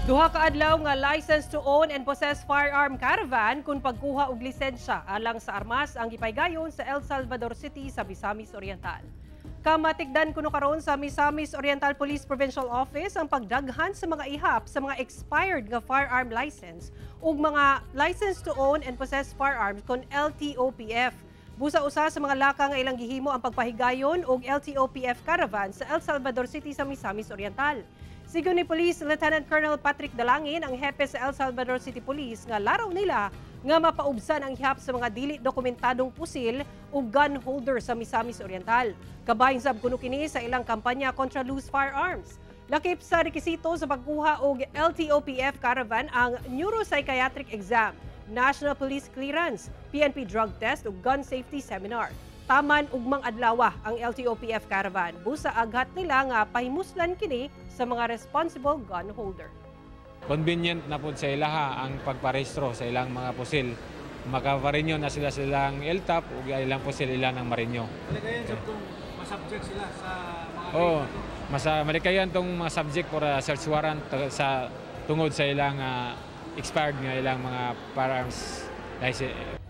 Duha ka adlaw nga license to own and possess firearm caravan kung pagkuha og lisensya alang sa armas ang gipaygayon sa El Salvador City sa Misamis Oriental. Kamatikdan kuno karon sa Misamis Oriental Police Provincial Office ang pagdaghan sa mga ihap sa mga expired nga firearm license ug mga license to own and possess firearms kon LTOPF. Busa usa sa mga laka nga ilang gihimo ang pagpahigayon og LTOPF caravan sa El Salvador City sa Misamis Oriental. Sigon ni Police Lieutenant Colonel Patrick Dalangin, ang hepe sa El Salvador City Police, nga laraw nila nga mapaubsan ang ihap sa mga dili dokumentadong pusil ug gun holder sa Misamis Oriental. Kabahin sab kuno kini sa ilang kampanya kontra loose firearms. Lakip sa rekisito sa pagkuha og LTOPF caravan ang neuropsychiatric exam, National Police Clearance, PNP drug test ug gun safety seminar. Taman ugmang adlawa ang LTOPF caravan. Busa aghat nila nga pahimuslan kini sa mga responsible gun holder. Convenient na pud sa ilaha ang pagparehistro sa ilang mga pusil. Makaparenew na sila silang LTOPF ug ilang pusil ilang ng ma-renew. Malikayan sab kung masubject sila sa mga Oh, masa malikayan tong mga subject for a search warrant sa tungod sa ilang expired nga ilang mga firearms license.